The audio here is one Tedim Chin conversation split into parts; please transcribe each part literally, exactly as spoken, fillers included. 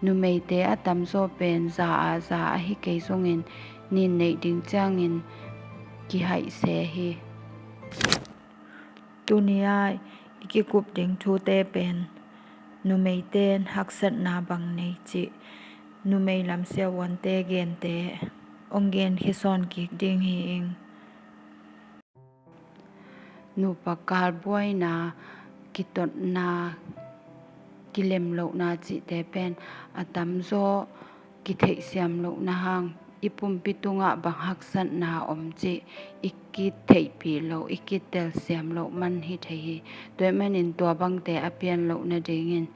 Numeite a tamzaw pen za a za ahi kei zongin nin neih ding ciangin kihaih se hi. Tuni-a i kikup ding thute pen numeite in haksatna bang nei cih numei lam siavuante gente hong gen khisawn kik ding hi ing. Nupa kal buaina, kitotna, kilemlohna cihte pen a tamzaw kitheihsiam lohna hang i pumpi tungah bang haksatna om cih i kitheihpih loh, i kitelsiam loh man hi thei hi. Tua ahih manin tua bangte a pian loh nadingin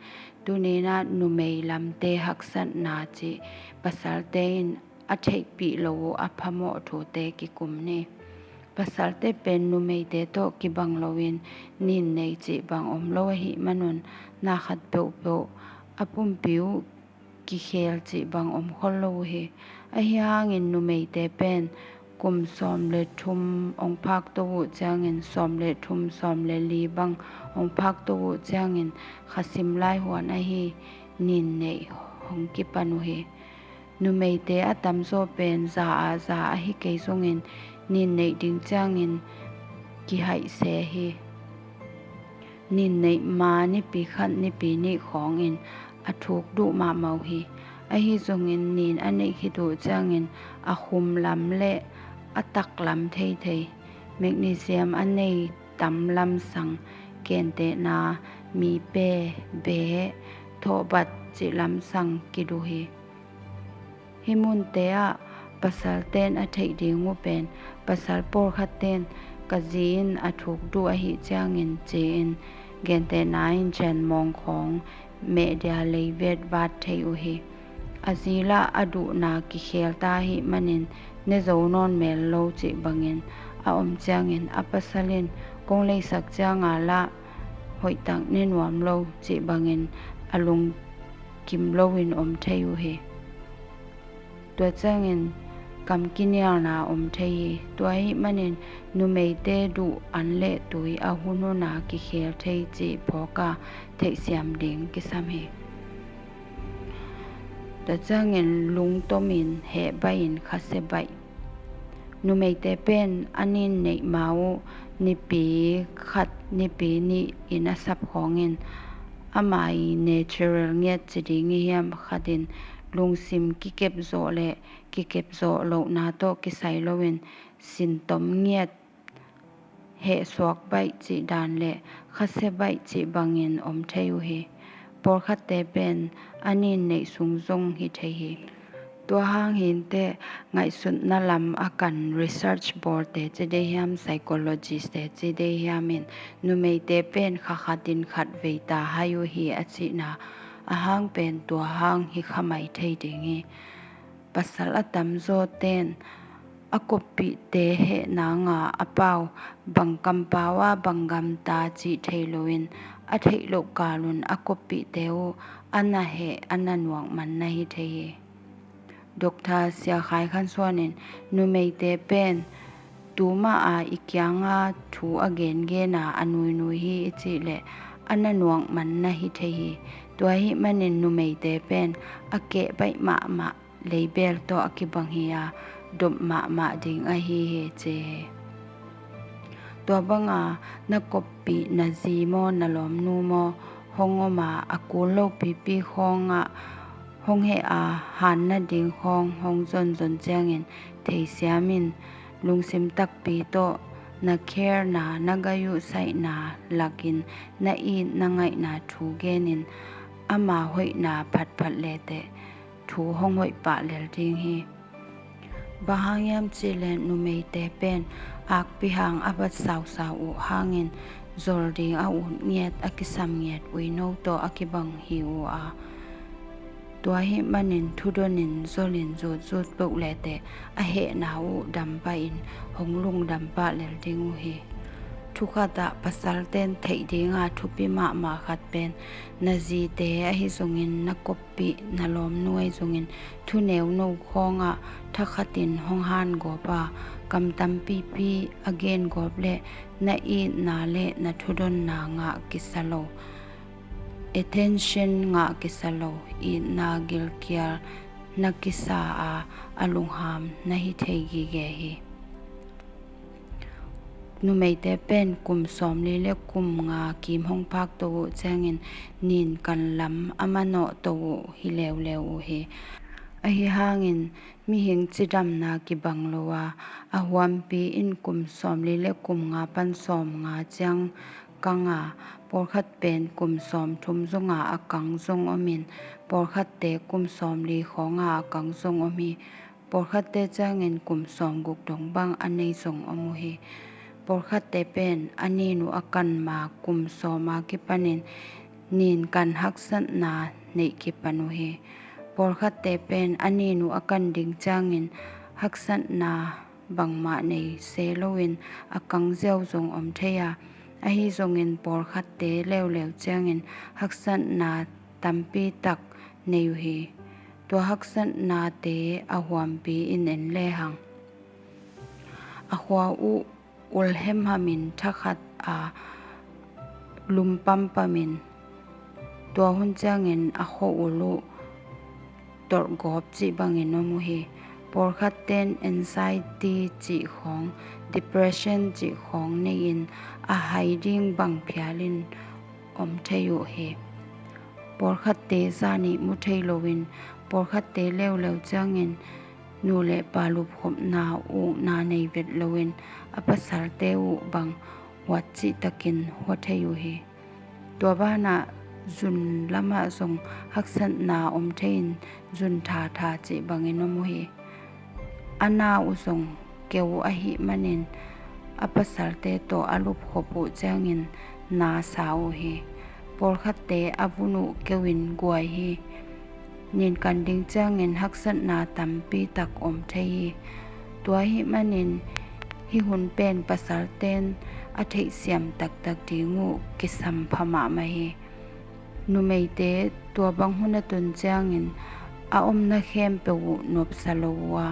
tuni-in ah numei lamte haksatna cih pasalte in a theihpih loh uh a phamawh thute kikum ni. Pasalte pen numeite tawh kibang loin nin neih cih bang om lo ahih manun na khat peuhpeuh a pumpi uh kikhel cih bang om khol lo uh hi. Ahi hangin numeite pen kum sawm le thum hong phakto uh ciangin sawm le thum, sawm le li bang hong phakto uh ciangin khasim lai huan ahi nin neih hong kipan uh hi. Numeite a tamzaw pen za a za ahi kei zongin nin neih ding ciangin kihaih se hi. Nin neih ma nipi khat nipi nih khawngin a thuk duh mahmah uh hi. Ahi zongin nin a neih khit uh ciangin a khum lam le a tak lam theithei, magnesium a nei tam lamsang, gentehna mipe, beh, thawhbat cih lamsang kiduh hi. Hih munte ah pasalten a theih ding uh pen pasal pawlkhatten ka zi in a thuk duh ahih ciangin ci-in gentehna in chenmawng khawng mehdia lei vetvat thei uh hi. A zi lah a duhna kikhel ta ahih manin ne zo nawn mel lo cih bangin a om ciangin a pasal in kong leisak cianga lah hoihtak ne nuam lo cih bangin a lungkim loin om thei uh hi. Tua ciangin kam kinialna om thei hi. Tua ahih manin numeite duh an le tui a hunhuna kikhel thei cih phawka theihsiam ding kisam hi. Tua ciangin lungtomin heh baihin khasia baih. Numeite pen a nin neih ma uh nipi khat nipi nih in a sap khawngin ama i natural ngiat ci ding i hiam khatin lungsim kikepzawh le kikepzawh lohna tawh kisai loin sintom ngiat, heh suak baih cih dan le khasia baih cih bangin om thei uh hi. Pawlkhatte pen a nin neih sung zong hi thei hi. Tua hang hinteh ngaihsutna lam a kan research bawlte ci dei hiam, psychologist te ci dei hiam in numeite pen kha khatin khat vei ta hai uh hi a cihna a hang pen tua hang hi kha mai thei ding hi. Pasal a tamzawten a koppihte heh nanga a pau bang kampau a bang gamta cih thei loin a theih loh kalun a koppihte uh a na heh a na nuak man na hi thei hi. Doctor Sia Khai Khan Suan in numeite pen tuma a i kianga thu a gengena a nuinui hi i cih leh a na nuak man na hi thei hi. Tua ahih manin numeite pen a keh baih mahmah leibel tawh a kibang hi a, dop mahmah ding ahi hi ci hi. Tua banga na koppih na zi maw na lawmnu maw hong om a, a kul lo pipi khawngah hong heh a, han nading khawng hong zonzon ciangin theisiam in lungsim takpi tawh na care na na gai uh saihna lakin na it na ngaihna thu genin ama hoihna phatphat leteh thu hong hoih pah lel ding hi. Bang hang hiam cihleh numeite pen akpi hang a vat sausau uh hangin zol ding a ut ngiat a kisam ngiat uino tawh a kibang hi uh a, tua ahih manin thudonin zolin zutzut peuh leteh a hehna uh dampahin hong lungdampah lel ding uh hi. Thukhatah pasalten theih dinga thupi mahmah khat pen na zite ahi zongin na kop pih na lawmnu ahi zongin thu neuno khawngah thakhatin hong hangawp a, kam tampipi a gengawp le na itna le na thudonna ngah kisa lo. attention ngah kisa lo, itna gilkial na kisa a, a lungham na hi thei gige hi. Numeite pen kum sawmli le kum nga kim hong phak to uh ciangin nin kan lam a manawh to uh hi leuleu uh hi. Ahi hangin mihing cidamna kibang lo a, a huampi in kum sawmli le kum nga pan sawmnga ciang kang a, pawlkhat pen kum sawmthum zong a a kang zong om in, pawlkhatte kum sawmli khawng a a kang zong om hi. Pawlkhatte ciangin kum sawmguk dong bang a nei zong om uh hi. Pawlkhatte pen a nin uh a kan ma kum sawm a kipanin nin kan haksatna neih kipan uh hi. Pawlkhatte pen a nin uh a kan ding ciangin haksatna bangmah nei se loin a kang ziau zong om thei a, ahi zongin pawlkhatte leuleu ciangin haksatna tampi tak nei uh hi. Tua haksatnate a huampi in en lehang, a khua uh ul hemhamin thakhat a lum pampamin, tua hun ciangin a khua ul uh tolhgawp cih bangin om uh hi. Pawlkhatte in anxiety cih khawng, depression cih khawng nei-in a hai ding bang phialin om thei uh hi. Pawlkhatte zan ih mu thei loin, pawlkhatte leuleu ciangin nu le pa lupkhopna ukna nei vet loin a pasalte uh bang huat cihtakin hua thei uh hi. Tua banah zun lamah zong haksatna om thei in zun thatha cih bangin om uh hi. A na uh zong keu ahih manin a pasalte tawh a lupkhop uh ciangin na sa uh hi. Pawlkhatte a vun uh keu in guai hi. Nin kan ding ciangin haksatna tampi tak om thei hi. Tua ahih manin hih hun pen pasalten a theihsiam taktak ding uh kisam pha mahmah hi. Numeite tua bang hun a tun ciangin a omna khempeuh uh nopsa lo uh a,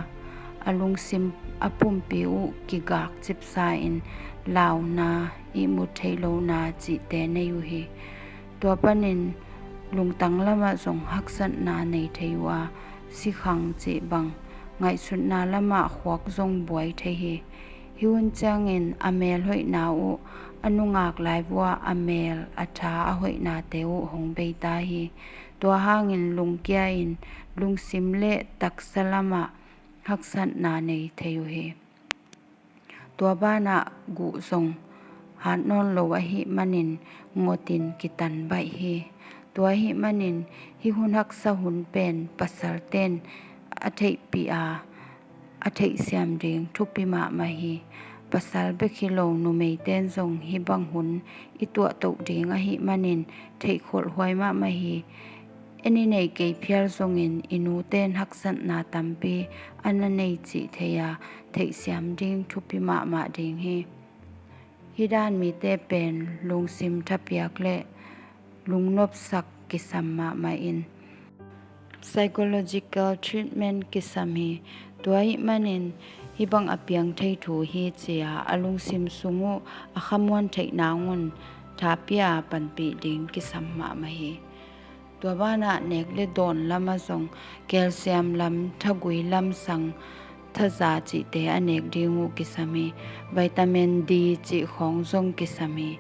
a lungsim a pumpi uh kigak cipsa in launa, ihmut theih lohna cihte nei uh hi. Tua panin lungtang lamah zong haksatna nei thei uh a, sikhang cih bang ngaihsutna lamah khuak zong buai thei hi. Hih hun ciangin a mel hoihna uh a nungak lai vuah a mel a tha a hoihnate uh hong beita hi. Tua hangin lungkia in lungsim le taksa lamah haksatna nei thei uh hi. Tua banah guh zong hat nawn lo ahih manin ngotin kitan baih hi. Tua ahih manin hih hun haksa hun pen pasalten a theihpih a, a theihsiam ding thupi mahmah hi. Pasal bek hi lo numeiten zong hih bang hun i tuahtoh ding ahih manin theihkholh huai mahmah hi. En i nei kei phial zongin i nuten haksatna tampi a na nei cih thei a, theihsiam ding thupi mahmah ding hi. Hih dan mite pen lungsim thapiak le lungnopsak kisam mahmah in psychological treatment kisam hi. Tua ahih manin hih bang a piang thei thu hi ci-a a lungsim sung uh a khamuan theih nangun tha pia a panpih ding kisam mahmah hi. Tua banah nek le dawn lamah zong calcium lam, thagui lamsang, thaza cihte a nek ding uh kisam hi. Vitamin D cih khawng zong kisam hi.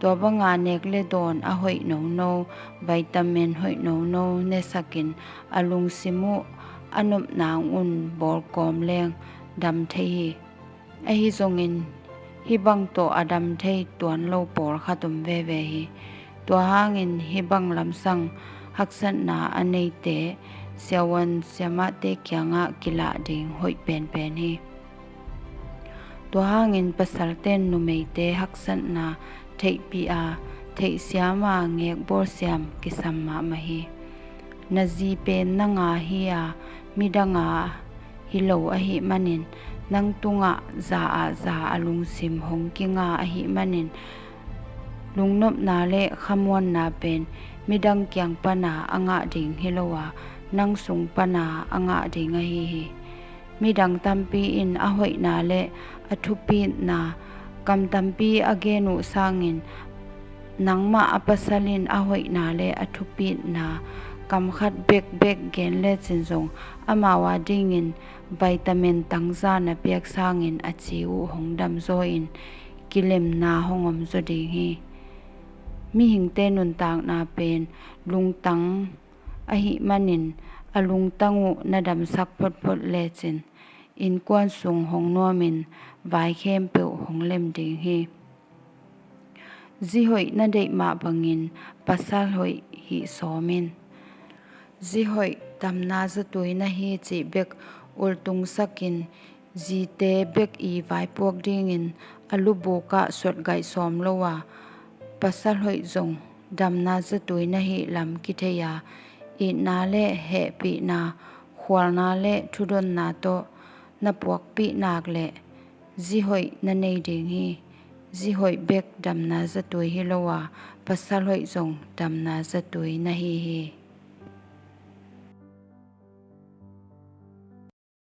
Tua banga nek le dawn a hoih nono, vitamin hoih nono nesakin a lungsim uh a nop nangun bawlkawm leng dam thei hi. Ahi zongin hih bang tawh a dam thei tuan lo pawlkhat om veve hi. Tua hangin hih bang lamsang haksatna a neite siavuan siamahte kiangah kilah ding hoih penpen hi. Tua hangin pasalten numeite haksatna theihpih a, theihsiam a ngekbawlsiam kisam mahmah hi. Na zi pen nanga hi a, midanga hi lo ahih manin nang tungah za ah za a lungsim hong kinga ahih manin lungnopna le khamuanna pen midang kiang pana a ngah ding hi lo a, nang sung pana a ngah ding ahi hi. Midang tampi in a hoihna le a thupitna kam tampi a gen uh sangin Nangmah a pasal in a hoihna le a thupitna kam khat bekbek gen lecin zong, amau adingin vitamin tangza na piak sangin a ci uh hong damzaw-in kilemna hong omzaw ding hi. Mihingte nuntakna pen lungtang ahih manin a lungtang uh na damsak photphot lecin innkuan sung hong nuamin vai khempeuh hong lem ding hi. Zihoih na deih mah bangin pasal hoih hih sawm in. Zihoih damna zatui na hi cih bek ultungsakin zite bek i vaipuak dingin a lubukah sotgaih sawm lo a, pasal hoih zong damna zatui na hih lam kithei a, itna le hehpihna, khualna le thudonna tawh na puakpih nak leh zihoih na nei ding hi. Zihoih bek damna zatui hi lo a, pasal hoih zong damna zatui na hi hi.